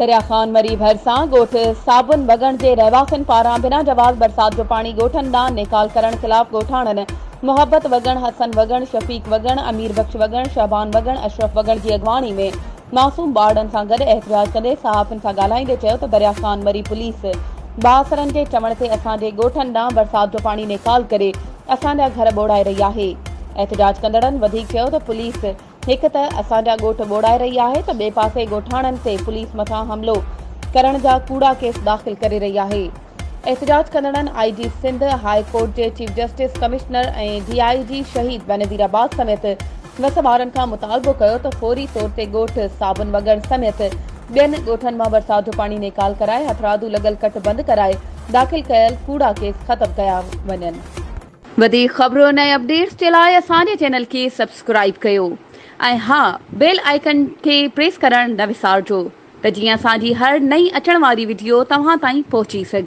دريا خان مري ڀرسان ڳوٺ صابن وڳڻ جي رهواسين پاران بنا جواز برسات جو پاڻي ڳوٺن ڏانهن نيڪال ڪرڻ خلاف ڳوٺاڻن محبت وڳڻ، حسن وڳڻ، شفيق وڳڻ، امير بخش وڳڻ، شعبان وڳڻ، اشرف وڳڻ جي اڳواڻي ۾ معصوم ٻارڙن سان گڏ احتجاج ڪندي صحافين سان ڳالهائيندي چيو ته دريا خان مري پوليس بااثرن جي چوڻ تي اسان جي ڳوٺن ڏانهن برسات جو پاڻي نيڪال ڪري اسان جا گهر ٻوڙائي رهي آهي. احتجاج ڪندڙن وڌيڪ چيو ته پوليس هڪ ته اسان جا ڳوٺ ٻوڙائي رهي آهي ته ٻئي پاسي ڳوٺاڻن تي پوليس مٿان حملو ڪرڻ جا ڪوڙا ڪيس داخل ڪري رهي آهي. احتجاج ڪندڙن آء جي سنڌ، هاء ڪورٽ جي chief justice, commissioner ۽ D I جي شهيد بينظير آباد سميت وس وارن کان مطالبو ڪيو ته فوري طور تي ڳوٺ صابن وڳڻ سميت ٻين ڳوٺن مان برسات جو پاڻي نيڪال ڪرائي هٿرادو لڳل ڪٽ بند ڪرائي داخل ڪيل ڪوڙا ڪيس ختم ڪيا وڃن. وڌيڪ خبرن ۽ اپڊيٽس جي لاء اسان جي چينل کي سبسڪرائيب ڪيو ۽ ها بيل آئيڪن کي پريس ڪرڻ نه وسارجو ته جيئن اسان جي هر نئين اچڻ واري وڊيو توهان تائين پهچي سگهي.